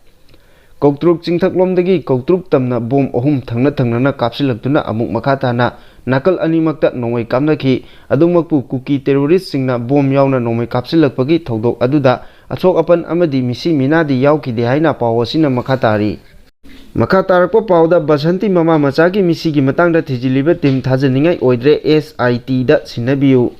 ꯀꯧꯇ꯭ꯔꯨꯛ ꯆꯤꯡꯊꯛꯂꯣꯝꯗꯒꯤ ꯀꯧꯇ꯭ꯔꯨꯛ ꯇꯝꯅ ꯕꯣꯝ ꯑꯍꯨꯝ ꯊꯪꯅ ꯊꯪꯅꯅ ꯀꯥꯞꯁꯤꯜꯂꯛꯇꯨꯅ ꯑꯃꯨꯛ ꯃꯈꯥ ꯇꯥꯅ ꯅꯥꯀꯜ ꯑꯅꯤꯃꯛꯇ ꯅꯣꯡꯃꯩ ꯀꯥꯞꯅꯈꯤ꯫ ꯑꯗꯨꯃꯛꯄꯨ ꯀꯨꯀꯤ ꯇꯦꯔꯣꯔꯤꯁꯁꯤꯡꯅ ꯕꯣꯝ ꯌꯥꯎꯅ ꯅꯣꯡꯃꯩ ꯀꯥꯞꯁꯤꯜꯂꯛꯄꯒꯤ ꯊꯧꯗꯣꯛ ꯑꯗꯨꯗ ꯑꯁꯣꯛ ꯑꯄꯟ ꯑꯃꯗꯤ ꯃꯤꯁꯤ ꯃꯤꯅꯥꯗꯤ ꯌꯥꯎꯈꯤꯗꯦ ꯍꯥꯏꯅ ꯄꯥꯎ ꯑꯁꯤꯅ ꯃꯈꯥ ꯇꯥꯔꯤ꯫ ꯃꯈꯥ ꯇꯥꯔꯛꯄ ꯄꯥꯎꯗ, ꯕꯁꯟꯇꯤ ꯃꯃꯥ ꯃꯆꯥꯒꯤ ꯃꯤꯁꯤꯒꯤ ꯃꯇꯥꯡꯗ ꯊꯤꯖꯤꯜꯂꯤꯕ ꯇꯤꯝ ꯊꯥꯖꯅꯤꯡꯉꯥꯏ ꯑꯣꯏꯗ꯭ꯔꯦ, ꯑꯦꯁ ꯑꯥꯏ ꯇꯤꯗ ꯁꯤꯟꯅꯕꯤꯌꯨ꯫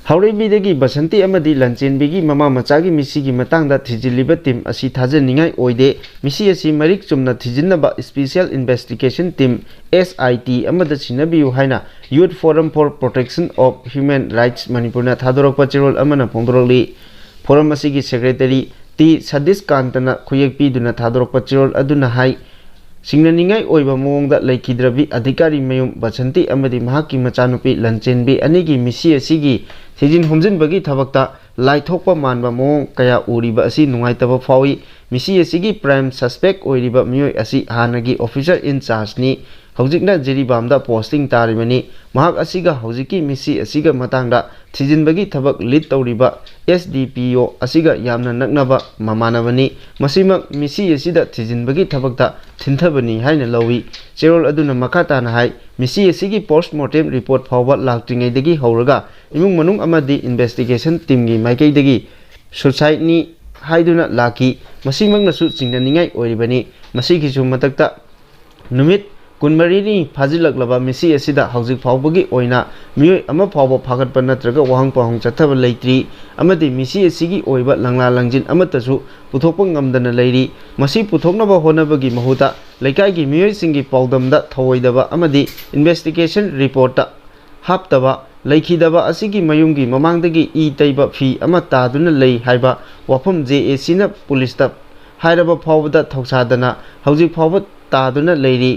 ꯍꯥꯎꯔꯩꯕꯤꯗꯒꯤ ꯕꯁꯟꯇꯤ ꯑꯃꯗꯤ ꯂꯟꯆꯦꯟꯕꯤꯒꯤ ꯃꯃꯥ ꯃꯆꯥꯒꯤ ꯃꯤꯁꯤꯒꯤ ꯃꯇꯥꯡꯗ ꯊꯤꯖꯤꯜꯂꯤꯕ ꯇꯤꯝ ꯑꯁꯤ ꯊꯥꯖꯅꯤꯡꯉꯥꯏ ꯑꯣꯏꯗꯦ꯫ ꯃꯤꯁꯤ ꯑꯁꯤ ꯃꯔꯤꯛ ꯆꯨꯝꯅ ꯊꯤꯖꯤꯟꯅꯕ ꯏꯁꯄꯤꯁꯤꯌꯦꯜ ꯏꯟꯚꯦꯁꯇꯤꯒꯦꯁꯟ ꯇꯤꯝ, ꯑꯦꯁ ꯑꯥꯏ ꯇꯤ, ꯑꯃꯗ ꯁꯤꯟꯅꯕꯤꯌꯨ ꯍꯥꯏꯅ Youth Forum for Protection of Human Rights ꯃꯅꯤꯄꯨꯔꯅ ꯊꯥꯗꯣꯔꯛꯄ ꯆꯦꯔꯣꯜ ꯑꯃꯅ ꯐꯣꯡꯗꯣꯔꯛꯂꯤ꯫ ꯐꯣꯔꯝ ꯑꯁꯤꯒꯤ ꯁꯦꯀ꯭ꯔꯦꯇꯔꯤ ꯇꯤ ꯁꯇꯤꯁ ꯀꯥꯟꯇꯅ ꯈꯨꯌꯦꯛ ꯄꯤꯗꯨꯅ ꯊꯥꯗꯣꯔꯛꯄ ꯆꯦꯔꯣꯜ ꯑꯗꯨꯅ ꯍꯥꯏ, ꯁꯤꯡꯅꯅꯤꯡꯉꯥꯏ ꯑꯣꯏꯕ ꯃꯑꯣꯡꯗ ꯂꯩꯈꯤꯗ꯭ꯔꯕꯤ ꯑꯙꯤꯀꯥꯔꯤ ꯃꯌꯨꯝ ꯕꯁꯟꯇꯤ ꯑꯃꯗꯤ ꯃꯍꯥꯛꯀꯤ ꯃꯆꯥꯅꯨꯄꯤ ꯂꯟꯆꯦꯟꯕꯤ ꯑꯅꯤꯒꯤ ꯃꯤꯁꯤ ꯑꯁꯤꯒꯤ ꯊꯤꯖꯤꯟ ꯍꯨꯝꯖꯤꯟꯕꯒꯤ ꯊꯕꯛꯇ ꯂꯥꯏꯊꯣꯛꯄ ꯃꯥꯟꯕ ꯃꯑꯣꯡ ꯀꯌꯥ ꯎꯔꯤꯕ ꯑꯁꯤ ꯅꯨꯡꯉꯥꯏꯇꯕ ꯐꯥꯎꯏ꯫ ꯃꯤꯁꯤ ꯑꯁꯤꯒꯤ ꯄ꯭ꯔꯥꯏꯝ ꯁꯁꯄꯦꯛ ꯑꯣꯏꯔꯤꯕ ꯃꯤꯑꯣꯏ ꯑꯁꯤ ꯍꯥꯟꯅꯒꯤ ꯑꯣꯐꯤꯁꯔ ꯏꯟ ꯆꯥꯔꯖꯅꯤ꯫ ꯍꯧꯖꯤꯛꯅ ꯖꯤꯔꯤꯕꯥꯝꯗ ꯄꯣꯁꯇꯤꯡ ꯇꯥꯔꯤꯕꯅꯤ꯫ ꯃꯍꯥꯛ ꯑꯁꯤꯒ ꯍꯧꯖꯤꯛꯀꯤ ꯃꯤꯁꯤ ꯑꯁꯤꯒ ꯃꯇꯥꯡꯗ ꯊꯤꯖꯤꯟꯕꯒꯤ ꯊꯕꯛ ꯂꯤꯗ ꯇꯧꯔꯤꯕ ꯑꯦꯁ ꯗꯤ ꯄꯤ ꯑꯣ ꯑꯁꯤꯒ ꯌꯥꯝꯅ ꯅꯛꯅꯕ ꯃꯃꯥꯟꯅꯕꯅꯤ꯫ ꯃꯁꯤꯃꯛ ꯃꯤꯁꯤ ꯑꯁꯤꯗ ꯊꯤꯖꯤꯟꯕꯒꯤ ꯊꯕꯛꯇ ꯊꯤꯟꯊꯕꯅꯤ ꯍꯥꯏꯅ ꯂꯧꯏ꯫ ꯆꯦꯔꯣꯜ ꯑꯗꯨꯅ ꯃꯈꯥ ꯇꯥꯅ ꯍꯥꯏ, ꯃꯤꯁꯤ ꯑꯁꯤꯒꯤ ꯄꯣꯁ ꯃꯣꯔꯇꯦꯝ ꯔꯤꯄꯣꯔꯠ ꯐꯥꯎꯕ ꯂꯥꯛꯇ꯭ꯔꯤꯉꯩꯗꯒꯤ ꯍꯧꯔꯒ ꯏꯃꯨꯡ ꯃꯅꯨꯡ ꯑꯃꯗꯤ ꯏꯟꯚꯦꯁꯇꯤꯒꯦꯁꯟ ꯇꯤꯝꯒꯤ ꯃꯥꯏꯀꯩꯗꯒꯤ ꯁꯨꯁꯥꯏꯗꯅꯤ ꯍꯥꯏꯗꯨꯅ ꯂꯥꯛꯈꯤ꯫ ꯃꯁꯤꯃꯛꯅꯁꯨ ꯆꯤꯡꯅꯅꯤꯡꯉꯥꯏ ꯑꯣꯏꯔꯤꯕꯅꯤ꯫ ꯃꯁꯤꯒꯤꯁꯨ ꯃꯊꯛꯇ ꯅꯨꯃꯤꯠ ꯀꯨꯟꯃꯔꯤꯅꯤ ꯐꯥꯖꯤꯜꯂꯛꯂꯕ ꯃꯤꯁꯤ ꯑꯁꯤꯗ ꯍꯧꯖꯤꯛ ꯐꯥꯎꯕꯒꯤ ꯑꯣꯏꯅ ꯃꯤꯑꯣꯏ ꯑꯃ ꯐꯥꯎꯕ ꯐꯥꯒꯠꯄ ꯅꯠꯇ꯭ꯔꯒ ꯋꯥꯍꯪ ꯄꯥꯎꯍꯪ ꯆꯠꯊꯕ ꯂꯩꯇ꯭ꯔꯤ ꯑꯃꯗꯤ ꯃꯤꯁꯤ ꯑꯁꯤꯒꯤ ꯑꯣꯏꯕ ꯂꯪꯂꯥ ꯂꯪꯖꯤꯟ ꯑꯃꯠꯇꯁꯨ ꯄꯨꯊꯣꯛꯄ ꯉꯝꯗꯅ ꯂꯩꯔꯤ꯫ ꯃꯁꯤ ꯄꯨꯊꯣꯛꯅꯕ ꯍꯣꯠꯅꯕꯒꯤ ꯃꯍꯨꯠꯇ ꯂꯩꯀꯥꯏꯒꯤ ꯃꯤꯑꯣꯏꯁꯤꯡꯒꯤ ꯄꯥꯎꯗꯝꯗ ꯊꯧꯑꯣꯏꯗꯕ ꯑꯃꯗꯤ ꯏꯟꯚꯦꯁꯇꯤꯒꯦꯁꯟ ꯔꯤꯄꯣꯔꯠꯇ ꯍꯥꯞꯇꯕ ꯂꯩꯈꯤꯗꯕ ꯑꯁꯤꯒꯤ ꯃꯌꯨꯝꯒꯤ ꯃꯃꯥꯡꯗꯒꯤ ꯏ ꯇꯩꯕ ꯐꯤ ꯑꯃ ꯇꯥꯗꯨꯅ ꯂꯩ ꯍꯥꯏꯕ ꯋꯥꯐꯝ ꯖꯦ ꯑꯦ ꯁꯤꯅ ꯄꯨꯂꯤꯁꯇ ꯍꯥꯏꯔꯕ ꯐꯥꯎꯕꯗ ꯊꯧꯁꯥꯗꯅ ꯍꯧꯖꯤꯛ ꯐꯥꯎꯕ ꯇꯥꯗꯨꯅ ꯂꯩꯔꯤ꯫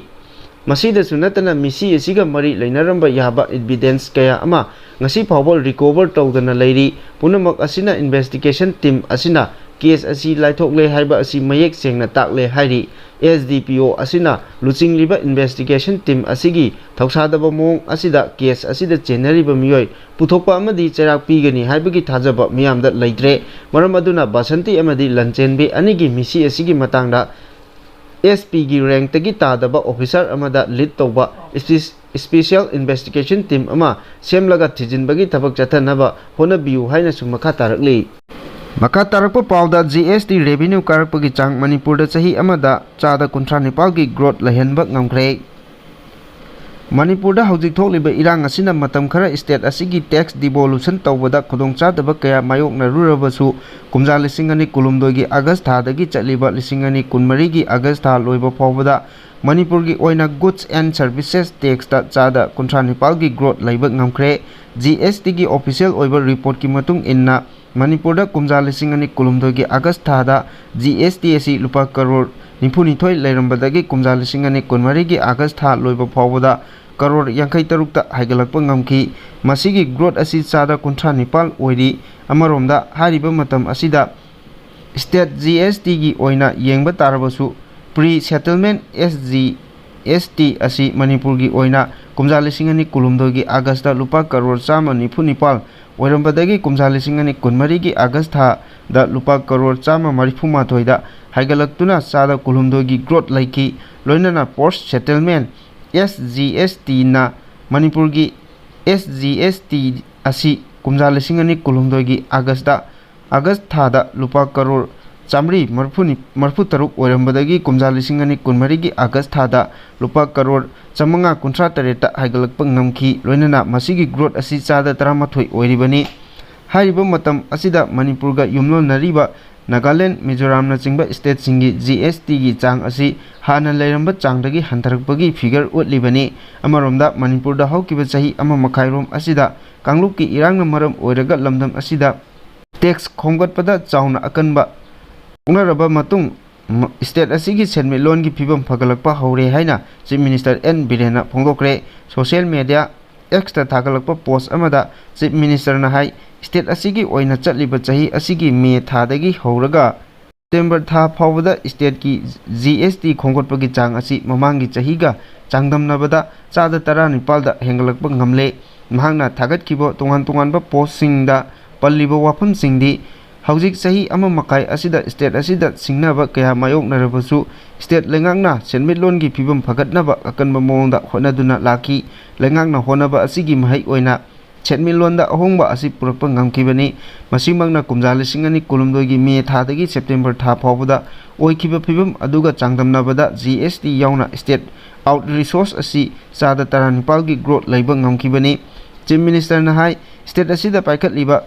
ꯃꯁꯤꯗꯁꯨ ꯅꯠꯇꯅ ꯃꯤꯁꯤ ꯑꯁꯤꯒ ꯃꯔꯤ ꯂꯩꯅꯔꯝꯕ ꯌꯥꯕ ꯏꯚꯤꯗꯦꯟꯁ ꯀꯌꯥ ꯑꯃ ꯉꯁꯤ ꯐꯥꯎꯕ ꯔꯤꯀꯣꯚꯔ ꯇꯧꯗꯅ ꯂꯩꯔꯤ꯫ ꯄꯨꯝꯅꯃꯛ ꯑꯁꯤꯅ ꯏꯟꯚꯦꯁꯇꯤꯒꯦꯁꯟ ꯇꯤꯝ ꯑꯁꯤꯅ ꯀꯦꯁ ꯑꯁꯤ ꯂꯥꯏꯊꯣꯛꯂꯦ ꯍꯥꯏꯕ ꯑꯁꯤ ꯃꯌꯦꯛ ꯁꯦꯡꯅ ꯇꯥꯛꯂꯦ ꯍꯥꯏꯔꯤ꯫ ꯑꯦꯁ ꯗꯤ ꯄꯤ ꯑꯣ ꯑꯁꯤꯅ ꯂꯨꯆꯤꯡꯂꯤꯕ ꯏꯟꯚꯦꯁꯇꯤꯒꯦꯁꯟ ꯇꯤꯝ ꯑꯁꯤꯒꯤ ꯊꯧꯁꯥꯗꯕ ꯃꯑꯣꯡ ꯑꯁꯤꯗ ꯀꯦꯁ ꯑꯁꯤꯗ ꯆꯦꯟꯅꯔꯤꯕ ꯃꯤꯑꯣꯏ ꯄꯨꯊꯣꯛꯄ ꯑꯃꯗꯤ ꯆꯩꯔꯥꯛ ꯄꯤꯒꯅꯤ ꯍꯥꯏꯕꯒꯤ ꯊꯥꯖꯕ ꯃꯤꯌꯥꯝꯗ ꯂꯩꯇ꯭ꯔꯦ꯫ ꯃꯔꯝ ꯑꯗꯨꯅ ꯕꯁꯟꯇꯤ ꯑꯃꯗꯤ ꯂꯟꯆꯦꯟꯕꯤ ꯑꯅꯤꯒꯤ ꯃꯤꯁꯤ ꯑꯁꯤꯒꯤ ꯃꯇꯥꯡꯗ ꯑꯦꯁ ꯄꯤꯒꯤ ꯔꯦꯡꯛꯇꯒꯤ ꯇꯥꯗꯕ ꯑꯣꯐꯤꯁꯥꯔ ꯑꯃꯗ ꯂꯤꯗ ꯇꯧꯕ ꯏꯁꯄꯤꯁ-, ꯏꯁꯄꯤꯁꯤꯌꯦꯜ ꯏꯟꯚꯦꯁꯇꯤꯒꯦꯁꯟ ꯇꯤꯝ ꯑꯃ ꯁꯦꯝꯂꯒ ꯊꯤꯖꯤꯟꯕꯒꯤ ꯊꯕꯛ ꯆꯠꯊꯅꯕ ꯍꯣꯠꯅꯕꯤꯌꯨ ꯍꯥꯏꯅꯁꯨ ꯃꯈꯥ ꯇꯥꯔꯛꯂꯤ꯫ ꯃꯈꯥ ꯇꯥꯔꯛꯄ ꯄꯥꯎꯗ ꯖꯤ ꯑꯦꯁ ꯇꯤ ꯔꯦꯚꯤꯅ꯭ꯌꯨ ꯀꯥꯔꯛꯄꯒꯤ ꯆꯥꯡ ꯃꯅꯤꯄꯨꯔꯗ ꯆꯍꯤ ꯑꯃꯗ ꯆꯥꯗ ꯀꯨꯟꯊ꯭ꯔꯥ ꯅꯤꯄꯥꯜꯒꯤ ꯒ꯭ꯔꯣꯠ ꯂꯩꯍꯟꯕ ꯉꯝꯈ꯭ꯔꯦ꯫ ꯃꯅꯤꯄꯨꯔꯗ ꯍꯧꯖꯤꯛ ꯊꯣꯛꯂꯤꯕ ꯏꯔꯥꯡ ꯑꯁꯤꯅ ꯃꯇꯝ ꯈꯔ ꯁ꯭ꯇꯦꯠ ꯑꯁꯤꯒꯤ ꯇꯦꯛꯁ ꯗꯤꯚꯣꯂꯨꯁꯟ ꯇꯧꯕꯗ ꯈꯨꯗꯣꯡꯆꯥꯗꯕ ꯀꯌꯥ ꯃꯥꯌꯣꯛꯅꯔꯨꯔꯕꯁꯨ, ꯀꯨꯝꯖꯥ ꯂꯤꯁꯤꯡ ꯑꯅꯤ ꯀꯨꯟꯍꯨꯝꯗꯣꯏꯒꯤ ꯑꯥꯒꯁ ꯊꯥꯗꯒꯤ ꯆꯠꯂꯤꯕ ꯂꯤꯁꯤꯡ ꯑꯅꯤ ꯀꯨꯟꯃꯔꯤꯒꯤ ꯑꯥꯒꯁ ꯊꯥ ꯂꯣꯏꯕ ꯐꯥꯎꯕꯗ ꯃꯅꯤꯄꯨꯔꯒꯤ ꯑꯣꯏꯅ ꯒꯨꯗꯁ ꯑꯦꯟ ꯁꯔꯚꯤꯁꯦꯁ ꯇꯦꯛꯁꯇ ꯆꯥꯗ ꯀꯨꯟꯊ꯭ꯔꯥ ꯅꯤꯄꯥꯜꯒꯤ ꯒ꯭ꯔꯣꯠ ꯂꯩꯕ ꯉꯝꯈ꯭ꯔꯦ꯫ ꯖꯤ ꯑꯦꯁ ꯇꯤꯒꯤ ꯑꯣꯐꯤꯁꯤꯌꯦꯜ ꯑꯣꯏꯕ ꯔꯤꯄꯣꯔꯠꯀꯤ ꯃꯇꯨꯡ ꯏꯟꯅ, ꯃꯅꯤꯄꯨꯔꯗ ꯀꯨꯝꯖꯥ ꯂꯤꯁꯤꯡ ꯑꯅꯤ ꯀꯨꯟꯍꯨꯝꯗꯣꯏꯒꯤ ꯑꯥꯒꯁ ꯊꯥꯗ ꯖꯤ ꯑꯦꯁ ꯇꯤ ꯑꯁꯤ ꯂꯨꯄꯥ ꯀꯔꯣꯔ ꯅꯤꯐꯨꯅꯤꯊꯣꯏ ꯂꯩꯔꯝꯕꯗꯒꯤ ꯀꯨꯝꯖꯥ ꯂꯤꯁꯤꯡ ꯑꯅꯤ ꯀꯨꯟꯃꯔꯤꯒꯤ ꯑꯥꯒꯁ ꯊꯥ ꯂꯣꯏꯕ ꯐꯥꯎꯕꯗ ꯀꯔꯣꯔ ꯌꯥꯡꯈꯩ ꯇꯔꯨꯛꯇ ꯍꯥꯏꯒꯠꯂꯛꯄ ꯉꯝꯈꯤ꯫ ꯃꯁꯤꯒꯤ ꯒ꯭ꯔꯣꯠ ꯑꯁꯤ ꯆꯥꯗ ꯀꯨꯟꯊ꯭ꯔꯥ ꯅꯤꯄꯥꯜ ꯑꯣꯏꯔꯤ꯫ ꯑꯃꯔꯣꯝꯗ, ꯍꯥꯏꯔꯤꯕ ꯃꯇꯝ ꯑꯁꯤꯗ ꯁ꯭ꯇꯦꯠ ꯖꯤ ꯑꯦꯁ ꯇꯤꯒꯤ ꯑꯣꯏꯅ ꯌꯦꯡꯕ ꯇꯥꯔꯕꯁꯨ, ꯄ꯭ꯔꯤ ꯁꯦꯇꯜꯃꯦꯟ ꯑꯦꯁ ꯖꯤ ꯑꯦꯁ ꯇꯤ ꯑꯁꯤ ꯃꯅꯤꯄꯨꯔꯒꯤ ꯑꯣꯏꯅ ꯀꯨꯝꯖꯥ ꯂꯤꯁꯤꯡ ꯑꯅꯤ ꯀꯨꯟꯍꯨꯝꯗꯣꯏꯒꯤ ꯑꯥꯒꯁꯇ ꯂꯨꯄꯥ ꯀꯔꯣꯔ ꯆꯥꯝꯃ ꯅꯤꯐꯨ ꯅꯤꯄꯥꯜ ꯑꯣꯏꯔꯝꯕꯗꯒꯤ ꯀꯨꯝꯖꯥ ꯂꯤꯁꯤꯡ ꯑꯅꯤ ꯀꯨꯟꯃꯔꯤꯒꯤ ꯑꯥꯒꯁ ꯊꯥꯗ ꯂꯨꯄꯥ ꯀꯔꯣꯔ ꯆꯥꯝꯃ ꯃꯔꯤꯐꯨ ꯃꯥꯊꯣꯏꯗ ꯍꯥꯏꯒꯠꯂꯛꯇꯨꯅ ꯆꯥꯗ ꯀꯨꯟꯍꯨꯝꯗꯣꯏꯒꯤ ꯒ꯭ꯔꯣꯠ ꯂꯩꯈꯤ꯫ ꯂꯣꯏꯅꯅ ꯄꯣꯁ ꯁꯦꯇꯜꯃꯦꯟ, ꯑꯦꯁ ꯖꯤ ꯑꯦꯁ ꯇꯤꯅ ꯃꯅꯤꯄꯨꯔꯒꯤ ꯑꯦꯁ ꯖꯤ ꯑꯦꯁ ꯇꯤ ꯑꯁꯤ ꯀꯨꯝꯖꯥ ꯂꯤꯁꯤꯡ ꯑꯅꯤ ꯀꯨꯟꯍꯨꯝꯗꯣꯏꯒꯤ ꯑꯥꯒꯁꯇ, ꯑꯥꯒꯁ ꯊꯥꯗ ꯂꯨꯄꯥ ꯀꯔꯣꯔ ꯆꯥꯝꯃꯔꯤ ꯃꯔꯤꯐꯨ, ꯃꯔꯤꯐꯨ ꯇꯔꯨꯛ ꯑꯣꯏꯔꯝꯕꯗꯒꯤ ꯀꯨꯝꯖꯥ ꯂꯤꯁꯤꯡ ꯑꯅꯤ ꯀꯨꯟꯃꯔꯤꯒꯤ ꯑꯥꯒꯁ ꯊꯥꯗ ꯂꯨꯄꯥ ꯀꯔꯣꯔ ꯆꯥꯝꯃꯉꯥ ꯀꯨꯟꯊ꯭ꯔꯥ ꯇꯔꯦꯠꯇ ꯍꯥꯏꯒꯠꯂꯛꯄ ꯉꯝꯈꯤ꯫ ꯂꯣꯏꯅꯅ ꯃꯁꯤꯒꯤ ꯒ꯭ꯔꯣꯠ ꯑꯁꯤ ꯆꯥꯗ ꯇꯔꯥꯃꯥꯊꯣꯏ ꯑꯣꯏꯔꯤꯕꯅꯤ꯫ ꯍꯥꯏꯔꯤꯕ ꯃꯇꯝ ꯑꯁꯤꯗ ꯃꯅꯤꯄꯨꯔꯒ ꯌꯨꯝꯂꯣꯟꯅꯔꯤꯕ ꯅꯥꯒꯥꯂꯦꯟ, ꯃꯤꯖꯣꯔꯥꯝꯅꯆꯤꯡꯕ ꯁ꯭ꯇꯦꯠꯁꯤꯡꯒꯤ ꯖꯤ ꯑꯦꯁ ꯇꯤꯒꯤ ꯆꯥꯡ ꯑꯁꯤ ꯍꯥꯟꯅ ꯂꯩꯔꯝꯕ ꯆꯥꯡꯗꯒꯤ ꯍꯟꯊꯔꯛꯄꯒꯤ ꯐꯤꯒꯔ ꯎꯠꯂꯤꯕꯅꯤ꯫ ꯑꯃꯔꯣꯝꯗ ꯃꯅꯤꯄꯨꯔꯗ ꯍꯧꯈꯤꯕ ꯆꯍꯤ ꯑꯃ ꯃꯈꯥꯏꯔꯣꯝ ꯑꯁꯤꯗ ꯀꯥꯡꯂꯨꯞꯀꯤ ꯏꯔꯥꯡꯅ ꯃꯔꯝ ꯑꯣꯏꯔꯒ ꯂꯝꯗꯝ ꯑꯁꯤꯗ ꯇꯦꯛꯁ ꯈꯣꯝꯒꯠꯄꯗ ꯆꯥꯎꯅ ꯑꯀꯟꯕ ꯊꯣꯛꯅꯔꯕ ꯃꯇꯨꯡ, ꯃ-, ꯁ꯭ꯇꯦꯠ ꯑꯁꯤꯒꯤ ꯁꯦꯟꯃꯤꯠꯂꯣꯟꯒꯤ ꯐꯤꯕꯝ ꯐꯒꯠꯂꯛꯄ ꯍꯧꯔꯦ ꯍꯥꯏꯅ ꯆꯤꯐ ꯃꯤꯅꯤꯁꯇꯔ ꯑꯦꯟ ꯕꯤꯔꯦꯟꯅ ꯐꯣꯡꯗꯣꯛꯈ꯭ꯔꯦ꯫ ꯁꯣꯁꯤꯌꯦꯜ ꯃꯦꯗꯤꯌꯥ ꯑꯦꯛꯁꯇ ꯊꯥꯒꯠꯂꯛꯄ ꯄꯣꯁ ꯑꯃꯗ ꯆꯤꯐ ꯃꯤꯅꯤꯁꯇꯔꯅ ꯍꯥꯏ, ꯁ꯭ꯇꯦꯠ ꯑꯁꯤꯒꯤ ꯑꯣꯏꯅ ꯆꯠꯂꯤꯕ ꯆꯍꯤ ꯑꯁꯤꯒꯤ ꯃꯦ ꯊꯥꯗꯒꯤ ꯍꯧꯔꯒ ꯁꯦꯞꯇꯦꯝꯕꯔ ꯊꯥ ꯐꯥꯎꯕꯗ ꯁ꯭ꯇꯦꯠꯀꯤ ꯖꯤ ꯑꯦꯁ ꯇꯤ ꯈꯣꯝꯒꯠꯄꯒꯤ ꯆꯥꯡ ꯑꯁꯤ ꯃꯃꯥꯡꯒꯤ ꯆꯍꯤꯒ ꯆꯥꯡꯗꯝꯅꯕꯗ ꯆꯥꯗ ꯇꯔꯥꯅꯤꯄꯥꯜꯗ ꯍꯦꯟꯒꯠꯂꯛꯄ ꯉꯝꯂꯦ꯫ ꯃꯍꯥꯛꯅ ꯊꯥꯒꯠꯈꯤꯕ ꯇꯣꯉꯥꯟ ꯇꯣꯉꯥꯟꯕ ꯄꯣꯁꯁꯤꯡꯗ ꯄꯜꯂꯤꯕ ꯋꯥꯐꯝꯁꯤꯡꯗꯤ, ꯍꯧꯖꯤꯛ ꯆꯍꯤ ꯑꯃ ꯃꯈꯥꯏ ꯑꯁꯤꯗ ꯁ꯭ꯇꯦꯠ ꯑꯁꯤꯗ ꯁꯤꯡꯅꯕ ꯀꯌꯥ ꯃꯥꯌꯣꯛꯅꯔꯕꯁꯨ, ꯁ꯭ꯇꯦꯠ ꯂꯩꯉꯥꯛꯅ ꯁꯦꯟꯃꯤꯠꯂꯣꯟꯒꯤ ꯐꯤꯕꯝ ꯐꯒꯠꯅꯕ ꯑꯀꯟꯕ ꯃꯑꯣꯡꯗ ꯍꯣꯠꯅꯗꯨꯅ ꯂꯥꯛꯈꯤ꯫ ꯂꯩꯉꯥꯛꯅ ꯍꯣꯠꯅꯕ ꯑꯁꯤꯒꯤ ꯃꯍꯩ ꯑꯣꯏꯅ ꯁꯦꯟꯃꯤꯠꯂꯣꯟꯗ ꯑꯍꯣꯡꯕ ꯑꯁꯤ ꯄꯨꯔꯛꯄ ꯉꯝꯈꯤꯕꯅꯤ꯫ ꯃꯁꯤꯃꯛꯅ ꯀꯨꯝꯖꯥ ꯂꯤꯁꯤꯡ ꯑꯅꯤ ꯀꯨꯟꯍꯨꯝꯗꯣꯏꯒꯤ ꯃꯦ ꯊꯥꯗꯒꯤ ꯁꯦꯞꯇꯦꯝꯕꯔ ꯊꯥ ꯐꯥꯎꯕꯗ ꯑꯣꯏꯈꯤꯕ ꯐꯤꯕꯝ ꯑꯗꯨꯒ ꯆꯥꯡꯗꯝꯅꯕꯗ ꯖꯤ ꯑꯦꯁ ꯇꯤ ꯌꯥꯎꯅ ꯁ꯭ꯇꯦꯠ ꯑꯥꯎꯠ ꯔꯤꯁꯣꯔꯁ ꯑꯁꯤ ꯆꯥꯗ ꯇꯔꯥꯅꯤꯄꯥꯜꯒꯤ ꯒ꯭ꯔꯣꯠ ꯂꯩꯕ ꯉꯝꯈꯤꯕꯅꯤ꯫ ꯆꯤꯐ ꯃꯤꯅꯤꯁꯇꯔꯅ ꯍꯥꯏ, ꯁ꯭ꯇꯦꯠ ꯑꯁꯤꯗ ꯄꯥꯏꯈꯠꯂꯤꯕ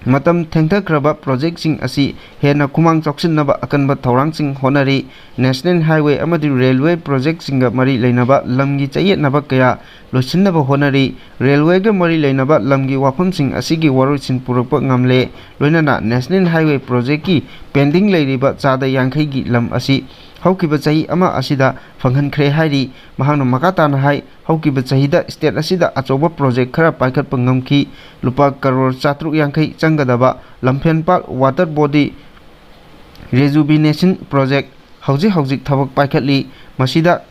ꯃꯇꯝ ꯊꯦꯡꯊꯈ꯭ꯔꯕ ꯄ꯭ꯔꯣꯖꯦꯛꯁꯤꯡ ꯑꯁꯤ ꯍꯦꯟꯅ ꯈꯨꯃꯥꯡ ꯆꯥꯎꯁꯤꯟꯅꯕ ꯑꯀꯟꯕ ꯊꯧꯔꯥꯡꯁꯤꯡ ꯍꯣꯠꯅꯔꯤ꯫ ꯅꯦꯁꯅꯦꯜ ꯍꯥꯏꯋꯦ ꯑꯃꯗꯤ ꯔꯦꯜꯋꯦ ꯄ꯭ꯔꯣꯖꯦꯛꯁꯤꯡꯒ ꯃꯔꯤ ꯂꯩꯅꯕ ꯂꯝꯒꯤ ꯆꯌꯦꯠꯅꯕ ꯀꯌꯥ ꯂꯣꯏꯁꯤꯟꯅꯕ ꯍꯣꯠꯅꯔꯤ꯫ ꯔꯦꯜꯋꯦꯒ ꯃꯔꯤ ꯂꯩꯅꯕ ꯂꯝꯒꯤ ꯋꯥꯐꯝꯁꯤꯡ ꯑꯁꯤꯒꯤ ꯋꯥꯔꯣꯏꯁꯤꯟ ꯄꯨꯔꯛꯄ ꯉꯝꯂꯦ꯫ ꯂꯣꯏꯅꯅ ꯅꯦꯁꯅꯦꯜ ꯍꯥꯏꯋꯦ ꯄ꯭ꯔꯣꯖꯦꯛꯀꯤ ꯄꯦꯟꯗꯤꯡ ꯂꯩꯔꯤꯕ ꯆꯥꯗ ꯌꯥꯡꯈꯩꯒꯤ ꯂꯝ ꯑꯁꯤ ꯍꯧꯈꯤꯕ ꯆꯍꯤ ꯑꯃ ꯑꯁꯤꯗ ꯐꯪꯍꯟꯈ꯭ꯔꯦ ꯍꯥꯏꯔꯤ꯫ ꯃꯍꯥꯛꯅ ꯃꯈꯥ ꯇꯥꯅ ꯍꯥꯏ, ꯍꯧꯈꯤꯕ ꯆꯍꯤꯗ ꯁ꯭ꯇꯦꯠ ꯑꯁꯤꯗ ꯑꯆꯧꯕ ꯄ꯭ꯔꯣꯖꯦꯛ ꯈꯔ ꯄꯥꯏꯈꯠꯄ ꯉꯝꯈꯤ꯫ ꯂꯨꯄꯥ ꯀꯔꯣꯔ ꯆꯥꯇ꯭ꯔꯨꯛ ꯌꯥꯡꯈꯩ ꯆꯪꯒꯗꯕ ꯂꯝꯐꯦꯟꯄꯥꯠ ꯋꯥꯇꯔ ꯕꯣꯗꯤ ꯔꯤꯖꯨꯕꯤꯅꯦꯁꯟ ꯄ꯭ꯔꯣꯖꯦꯛ ꯍꯧꯖꯤꯛ ꯍꯧꯖꯤꯛ ꯊꯕꯛ ꯄꯥꯏꯈꯠꯂꯤ꯫ ꯃꯁꯤꯗ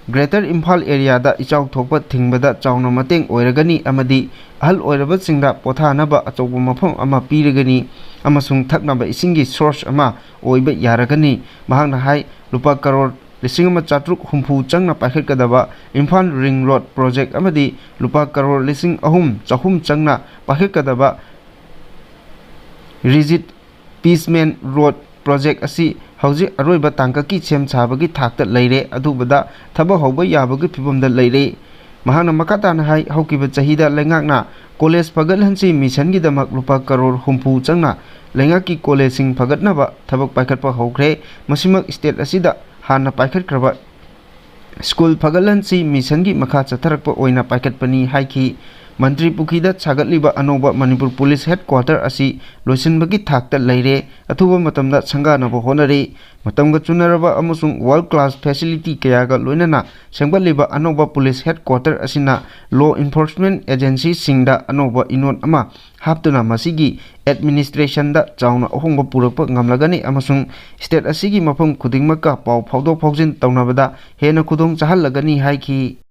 Greater Imphal areaꯗ ꯏꯆꯥꯎ ꯊꯣꯛꯄ ꯊꯤꯡꯕꯗ ꯆꯥꯎꯅ ꯃꯇꯦꯡ ꯑꯣꯏꯔꯒꯅꯤ ꯑꯃꯗꯤ ꯑꯍꯜ ꯑꯣꯏꯔꯕꯁꯤꯡꯗ ꯄꯣꯊꯥꯅꯕ ꯑꯆꯧꯕ ꯃꯐꯝ ꯑꯃ ꯄꯤꯔꯒꯅꯤ ꯑꯃꯁꯨꯡ ꯊꯛꯅꯕ ꯏꯁꯤꯡꯒꯤ source ꯑꯃ ꯑꯣꯏꯕ ꯌꯥꯔꯒꯅꯤ꯫ ꯃꯍꯥꯛꯅ ꯍꯥꯏ, ꯂꯨꯄꯥ ꯀꯔꯣꯔ ꯂꯤꯁꯤꯡ ꯑꯃ ꯆꯥꯇ꯭ꯔꯨꯛ ꯍꯨꯝꯐꯨ ꯆꯪꯅ ꯄꯥꯏꯈꯠꯀꯗꯕ ꯏꯝꯐꯥꯜ ꯔꯤꯡ ꯔꯣꯗ ꯄ꯭ꯔꯣꯖꯦꯛ ꯑꯃꯗꯤ ꯂꯨꯄꯥ ꯀꯔꯣꯔ ꯂꯤꯁꯤꯡ ꯑꯍꯨꯝ ꯆꯍꯨꯝ ꯆꯪꯅ ꯄꯥꯏꯈꯠꯀꯗꯕ ꯔꯤꯖꯤꯠ ꯄꯤꯁꯃꯦꯟ ꯔꯣꯗ ꯄ꯭ꯔꯣꯖꯦꯛ ꯑꯁꯤ ꯍꯧꯖꯤꯛ ꯑꯔꯣꯏꯕ ꯇꯥꯡꯀꯛꯀꯤ ꯁꯦꯝ ꯁꯥꯕꯒꯤ ꯊꯥꯛꯇ ꯂꯩꯔꯦ꯫ ꯑꯊꯨꯕꯗ ꯊꯕꯛ ꯍꯧꯕ ꯌꯥꯕꯒꯤ ꯐꯤꯚꯝꯗ ꯂꯩꯔꯦ꯫ ꯃꯍꯥꯛꯅ ꯃꯈꯥ ꯇꯥꯅ ꯍꯥꯏ, ꯍꯧꯈꯤꯕ ꯆꯍꯤꯗ ꯂꯩꯉꯥꯛꯅ ꯀꯣꯂꯦꯖ ꯐꯒꯠꯍꯟꯁꯤ ꯃꯤꯁꯟꯒꯤꯗꯃꯛ ꯂꯨꯄꯥ ꯀꯔꯣꯔ ꯍꯨꯝꯐꯨ ꯆꯪꯅ ꯂꯩꯉꯥꯛꯀꯤ ꯀꯣꯂꯦꯖꯁꯤꯡ ꯐꯒꯠꯅꯕ ꯊꯕꯛ ꯄꯥꯏꯈꯠꯄ ꯍꯧꯈ꯭ꯔꯦ꯫ ꯃꯁꯤꯃꯛ ꯁ꯭ꯇꯦꯠ ꯑꯁꯤꯗ ꯍꯥꯟꯅ ꯄꯥꯏꯈꯠꯈ꯭ꯔꯕ ꯁ꯭ꯀꯨꯜ ꯐꯒꯠꯍꯟꯁꯤ ꯃꯤꯁꯟꯒꯤ ꯃꯈꯥ ꯆꯠꯊꯔꯛꯄ ꯑꯣꯏꯅ ꯄꯥꯏꯈꯠꯄꯅꯤ ꯍꯥꯏꯈꯤ꯫ ꯃꯟꯇ꯭ꯔꯤ ꯄꯨꯈ꯭ꯔꯤꯗ ꯁꯥꯒꯠꯂꯤꯕ ꯑꯅꯧꯕ ꯃꯅꯤꯄꯨꯔ ꯄꯨꯂꯤꯁ ꯍꯦꯗꯀ꯭ꯋꯥꯇꯔ ꯑꯁꯤ ꯂꯣꯏꯁꯤꯟꯕꯒꯤ ꯊꯥꯛꯇ ꯂꯩꯔꯦ꯫ ꯑꯊꯨꯕ ꯃꯇꯝꯗ ꯁꯪꯒꯥꯅꯕ ꯍꯣꯠꯅꯔꯤ꯫ ꯃꯇꯝꯒ ꯆꯨꯅꯔꯕ ꯑꯃꯁꯨꯡ world class facility ꯀꯌꯥꯒ ꯂꯣꯏꯅꯅ ꯁꯦꯝꯒꯠꯂꯤꯕ ꯑꯅꯧꯕ ꯄꯨꯂꯤꯁ ꯍꯦꯗꯀ꯭ꯋꯥꯇꯔ ꯑꯁꯤꯅ law enforcement agencyꯁꯤꯡꯗ ꯑꯅꯧꯕ ꯏꯅꯣꯠ ꯑꯃ ꯍꯥꯞꯇꯨꯅ ꯃꯁꯤꯒꯤ administrationꯗ ꯆꯥꯎꯅ ꯑꯍꯣꯡꯕ ꯄꯨꯔꯛꯄ ꯉꯝꯂꯒꯅꯤ ꯑꯃꯁꯨꯡ ꯁ꯭ꯇꯦꯠ ꯑꯁꯤꯒꯤ ꯃꯐꯝ ꯈꯨꯗꯤꯡꯃꯛꯀ ꯄꯥꯎ ꯐꯥꯎꯗꯣꯛ ꯐꯥꯎꯖꯤꯟ ꯇꯧꯅꯕꯗ ꯍꯦꯟꯅ ꯈꯨꯗꯣꯡ ꯆꯥꯍꯜꯂꯒꯅꯤ ꯍꯥꯏꯈꯤ꯫